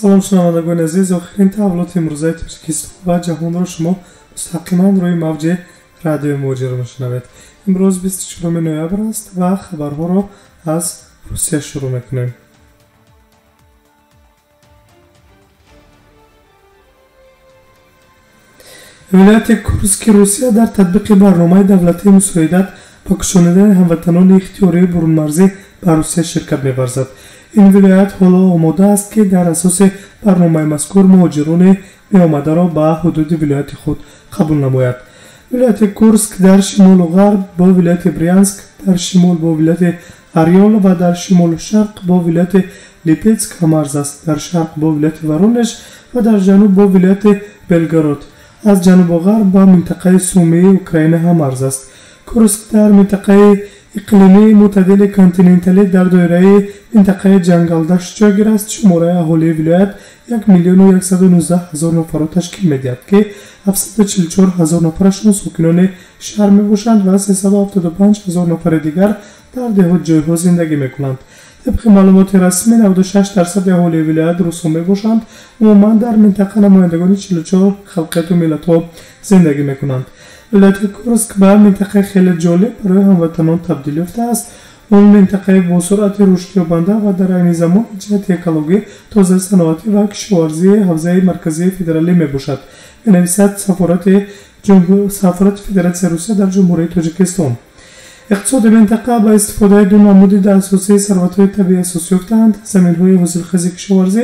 Салом шунавандагони азиз, охирин таҳаввулоти имрӯзаи Тоҷикистон ва ҷаҳонро шумо мустақиман рӯи мавҷи радиои Муҳоҷир мешунавед. Имрӯз 24 ноябр аст ва хабарҳоро аз Русия шурӯъ мекунем. Вилояти Курски Русия дар татбиқи барномаи давлатии мусоидат ба кӯчонидани ҳамватанони ихтиёрии бурунмарзӣ ба Русия ширкат меварзад. Ин вилоят ҳоло омода аст, ки дар асоси барномаи мазкур муҳоҷирони меомадаро ба ҳудуди вилояти худ қабул намояд. Вилояти Курск дар шимолу ғарб бо вилояти Брянск, дар шимол бо вилояти Орёл ва дар шимолу шарқ бо вилояти Липетск ҳамарз аст, дар шарқ бо вилояти Воронеж ва дар ҷануб бо вилояти Белгород. Аз ҷанубу ғарб ба минтақаи Сумии Украина ҳамарз аст. Курск дар минтақаи иқлимии мӯътадили континенталӣ дар доираи минтақаи ҷангалдашт ҷойгир аст. Шумораи аҳолии вилоят 1 119 000 нафарро ташкил медиҳад, ки 744 ҳазор нафарашон сокинони шаҳр мебошанд ва 375 ҳазор нафари дигар дар деҳот ҷойҳо зиндагӣ мекунанд. Тибқи маълумоти расмӣ, 96% аҳолии вилоят русҳо мебошанд. Умуман дар минтақа намояндагони 44 халқияту миллатҳо зиндагӣ мекунанд. Вилояти Курск ба минтақаи хеле ҷолиб барои ҳамватанон табдил ёфтааст. Он минтақаи бо суръати рушдёбанда ва дар айни замон ҷиҳати экологӣ, тозаи саноатӣ ва кишоварзии ҳавзаи марказии федералӣ мебошад, менависад Сафорати Федератсияи Русия дар Ҷумҳурии Тоҷикистон. Иқтисоди минтақа ба истифодаи ду намуди асосии сарватҳои табиӣ асос ёфтаанд: заминҳои ҳосилхези кишоварзӣ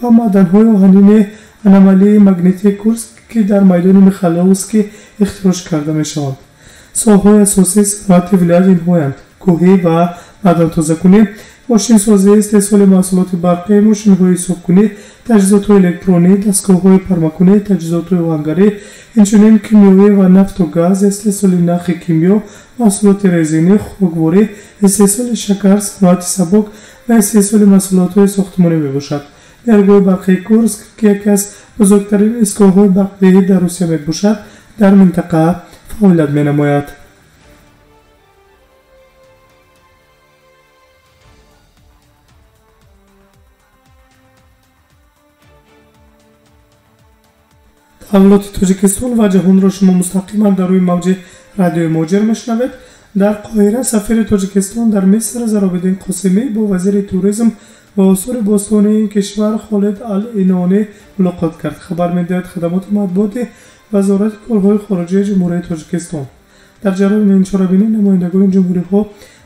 ва маъданҳои оҳанини аномалии магнитии Курск, ки дар майдони Михайловский ихтироҷ карда мешаванд. Соҳаҳои асосии саноати вилоят инҳоянд: кӯҳӣ ва маъдантозакунӣ, мошинсозӣ, истеҳсоли маҳсулоти барқӣ, мошинҳои ҳисобкунӣ, таҷҳизотҳои электронӣ, дастгоҳҳои пармакунӣ, таҷҳизотҳои оҳангарӣ, инчунин кимиёвӣ ва нафту газ, истеҳсоли нахи кимиё, маҳсулоти резинӣ, хӯрокворӣ, истеҳсоли шакар, саноати сабук ва истеҳсоли маҳсулотҳои сохтмонӣ мебошад. Нерӯгоҳи барқии Курск, ки яке аз бузургтарин истгоҳҳои барқдиҳӣ дар Русия мебошад, дар минтақа фаъолият менамояд. Таҳаввулоти Тоҷикистон ва ҷаҳонро шумо мустақиман дар рӯи мавҷи радиои Муҳоҷир мешунавед. Дар Қоҳира сафири Тоҷикистон дар Миср Заробиддин Қосимӣ бо вазири туризм ва осори бостонии ин кишвар Холид Ал-Инонӣ мулоқот кард, хабар медиҳад хадамоти матбуоти Вазорати корҳои хориҷии Ҷумҳурии Тоҷикистон. Дар ҷараёни ин чорабинӣ намояндагони ҷумҳуриҳо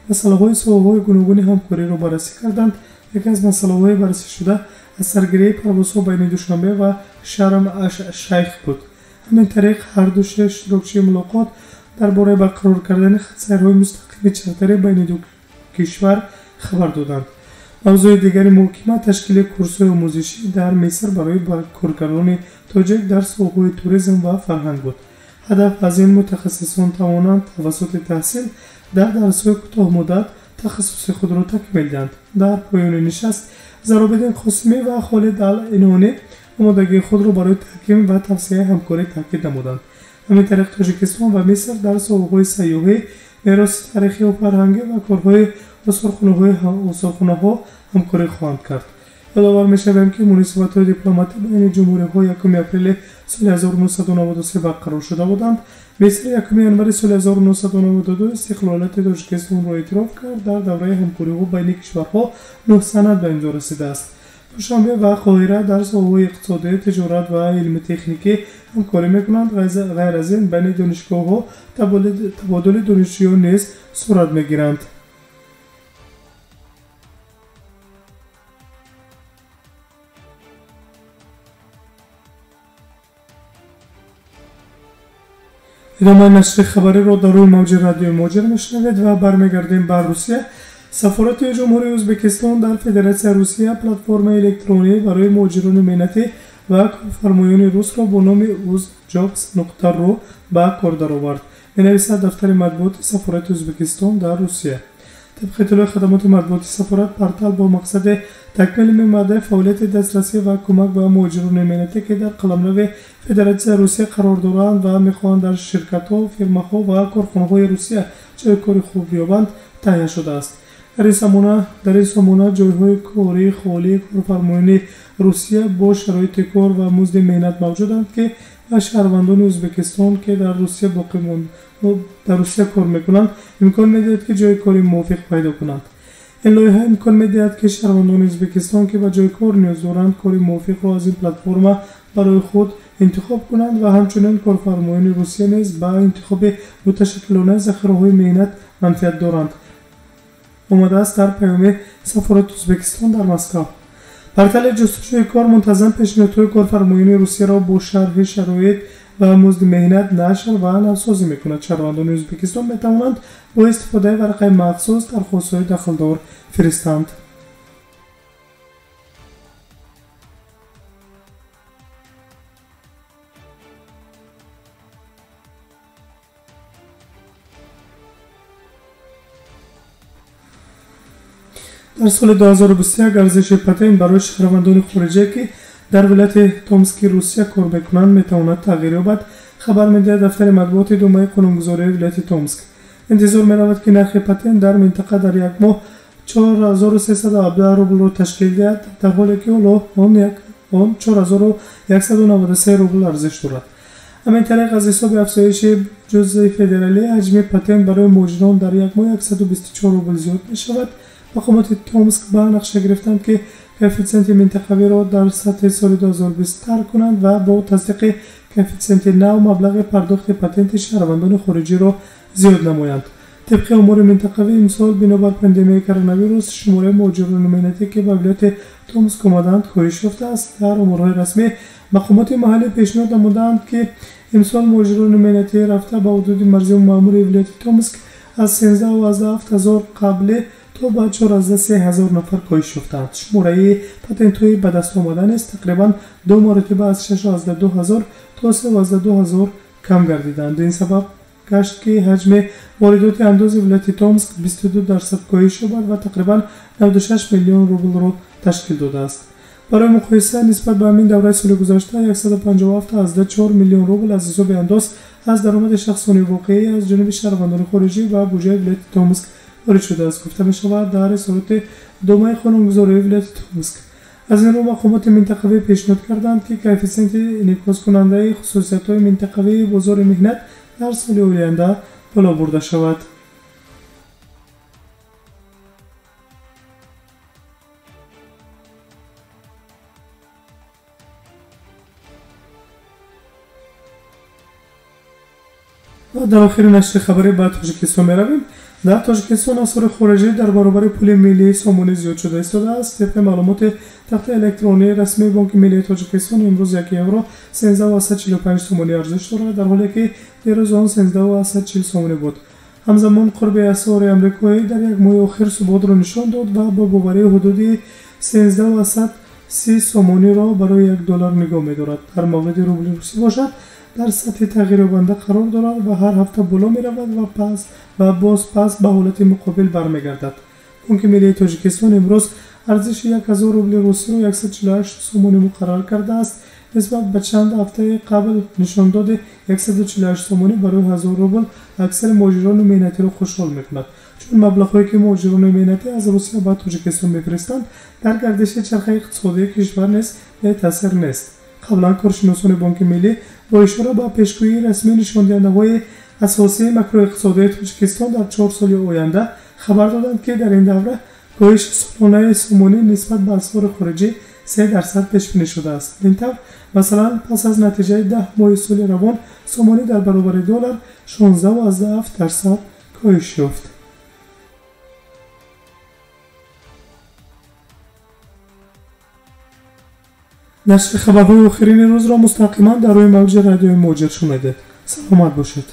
масъалаҳои соҳаҳои гуногуни ҳамкориро баррасӣ карданд. Яке аз масъалаҳои баррасӣшуда аз саргирии парвозҳо байни Душанбе ва Шарм аш-Шайх буд. Ҳамин тариқ ҳарду иштирокчии мулоқот дар бораи барқарор кардани хатсайрҳои мустақими чартерӣ байни ду кишвар хабар доданд. Мавзӯи дигари муҳокима ташкили курсҳои омӯзишӣ дар Миср барои коргарони тоҷик дар соҳаҳои туризм ва фарҳанг буд. Ҳадаф аз ин мутахассисон тавонанд тавассути таҳсил дар дарсҳои кӯтоҳмуддат тахассуси худро такмил диҳанд. Дар поёни нишаст Заробиддин Қосимӣ ва Холид Ал-Инонӣ омодагии худро барои таҳким ва тавсеаи ҳамкорӣ таъкид намуданд. Ҳамин тариқ Тоҷикистон ва Миср дар соҳаҳои сайёҳӣ, мероси таърихию фарҳангӣ ва корҳои осорхонаҳо ҳамкорӣ хоҳанд кард. Ёдовар мешавем, ки муносибатҳои дипломатӣ байни ҷумҳуриҳо 1 апрели соли 1993 барқарор шуда буданд. Миср 1 январи соли 1992 истиқлолияти Тоҷикистонро эътироф кард. Дар давраи ҳамкориҳо байни кишварҳо 9 санад ба имзо расидааст. Душанбе ва Қоҳира дар соҳаҳои иқтисодӣ, тиҷорат ва илми техникӣ ҳамкорӣ мекунанд. Ғайр аз ин байни донишгоҳҳо табодули донишҷӯён низ сурат мегиранд. Идомаи нашри хабариро дар рӯи мавҷи радиои Муҳоҷир мешунавед ва бармегардем ба Русия. Сафорати Ҷумҳурии Ӯзбекистон дар Федератсияи Русия платформаи электронӣ барои муҳоҷирони меҳнатӣ ва корфармоёни русро бо номи uzjobs.ru ба кор даровард, менависад дафтари матбуоти Сафорати Ӯзбекистон дар Русия. Тибқи иттилои хадамоти матбуоти сафорат, портал бо мақсади такмили мемаъдаи фаъолияти дастрасӣ ва кӯмак ба муҳоҷирони меҳнатӣ, ки дар қаламрави Федератсияи Русия қарор доранд ва мехоҳанд дар ширкатҳо, фирмаҳо ва корхонаҳои Русия ҷойи кори хуб ёбанд, таҳия шудааст. Дар ин сомона ҷойҳои кории холии корфармоёни Русия бо шароити кор ва музди меҳнат мавҷуданд, ки ба шаҳрвандони Ӯзбекистон, ки дар Русия кор мекунанд, имкон медиҳад, ки ҷойи кори мувофиқ пайдо кунанд. Ин лоиҳа имкон медиҳад, ки шаҳрвандони Ӯзбекистон, ки ба ҷойи кор ниёз доранд, кори мувофиқро аз ин платформа барои худ интихоб кунанд ва ҳамчунин корфармоёни Русия низ ба интихоби муташаккилонаи захираҳои меҳнат манфиат доранд. Омадааст дар паёми сафорати Ӯзбекистон дар Москва. Портали ҷустуҷӯи кор мунтазам пешниҳодҳои корфармоёни Русияро бо шарҳи шароит ва музди меҳнат нашр ва навсозӣ мекунад. Шаҳрвандони Ӯзбекистон метавонанд бо истифодаи варақаи махсус дархостҳои дахлдор фиристанд. Дар соли 2021 арзиши патент барои шаҳрвандони хориҷие, ки дар вилояти Томски Русия кор мекунанд, метавонад тағйир ёбад, хабар медиҳад дафтари матбуоти Думаи қонунгузории вилояти Томск. Интизор меравад, ки нархи патент дар минтақа дар як моҳ 4317 рублро ташкил диҳад, дар ҳоле ки ҳоло он 4193 рубл арзиш дорад. Ҳамин тариқ, аз ҳисоби афзоиши ҷузъи федералӣ ҳаҷми патент барои муҳоҷирон дар як моҳ 124 рубл зиёд мешавад. Мақомоти Томск ба нақша гирифтанд, ки коэффитсиенти минтақавиро дар сатҳи соли 2020 тарк кунанд ва бо тасдиқи коэффитсиенти нав маблағи пардохти патенти шаҳрвандони хориҷиро зиёд намоянд. Тибқи омори минтақавӣ, имсол бинобар пандемияи коронавирус шумораи муҳоҷирони меҳнатӣ, ки ба вилояти Томск омадаанд, коҳиш ёфтааст. Дар оморҳои расмӣ мақомоти маҳаллӣ пешниҳод намудаанд, ки имсол муҳоҷирони меҳнатӣ рафта ба ҳудуди марзии маъмури вилояти Томск аз 13,7 ҳазор қаблӣ то ба 4,3 ҳазор нафар коҳиш ёфтаанд. Шумораи патентҳои ба даст омада низ тақрибан ду маротиба аз 6,2 ҳазор то 3,2 ҳазор кам гардиданд. Ин сабаб гашт, ки ҳаҷми воридоти андози вилояти Томск 22% коҳиш ёбад ва тақрибан 96 миллион рублро ташкил додааст. Барои муқоиса, нисбат ба ҳамин давраи соли гузашта 157,4 миллион рубл аз ҳисоби андоз аз даромади шахсони воқеӣ аз ҷониби шаҳрвандони хориҷӣ ба буҷаи вилояти Томск ворид шудааст, гуфта мешавад дар рисолати Думаи қонунгузории вилояти Томск. Аз ин рӯ мақомоти минтақавӣ пешниҳод карданд, ки коэффитсиенти инъикоскунандаи хусусиятҳои минтақавии бозори меҳнат дар соли оянда боло бурда шавад. Ва дар охири нашри хабарӣ ба Тоҷикистон меравем. Дар Тоҷикистон асъори хориҷӣ дар баробари пули миллии сомонӣ зиёд шуда истодааст. Тибқи маълумоти тахти электронии расмии Бонки миллии Тоҷикистон, имрӯз 1 евро 13,45 сомонӣ арзиш дорад, дар ҳоле ки дирӯз он 13,40 сомонӣ буд. Ҳамзамон қурби асъори амрикоӣ дар як моҳи охир суботро нишон дод ва бо боварии ҳудуди 13,30 сомониро барои 1 доллар нигоҳ медорад. Дар мавриди рубли русӣ бошад, дар сатҳи тағйирёбанда қарор дорад ва ҳар ҳафта боло меравад ва боз пас ба ҳолати муқобил бармегардад. Бонки миллии Тоҷикистон имрӯз арзиши 1000 рубли русиро 148 сомонӣ муқаррар кардааст. Нисбат ба чанд ҳафтаи қабл нишондоди 148 сомонӣ барои 1000 рубл аксари муҳоҷирони меҳнатиро хушҳол мекунад, чун маблағҳое, ки муҳоҷирони меҳнатӣ аз Русия ба Тоҷикистон мефиристанд, дар гардиши чархаи иқтисодии кишвар низ бетаъсир нест. Қаблан коршиносони Бонки миллӣ бо ишора ба пешгӯии расмии нишондиҳандаҳои асосии макроиқтисодии Тоҷикистон дар 4 соли оянда хабар доданд, ки дар ин давра коҳиши солонаи сомонӣ нисбат ба асъори хориҷӣ 3% пешбинӣ шудааст. Ин тавр, масалан, пас аз натиҷаи 10 моҳи соли равон сомонӣ дар баробари доллар 16,7% коҳиш ёфт. Нашри хабарҳои охирини рӯзро мустақиман дар рӯи мавҷи радиои Муҳоҷир шунидед. Саломат бошед.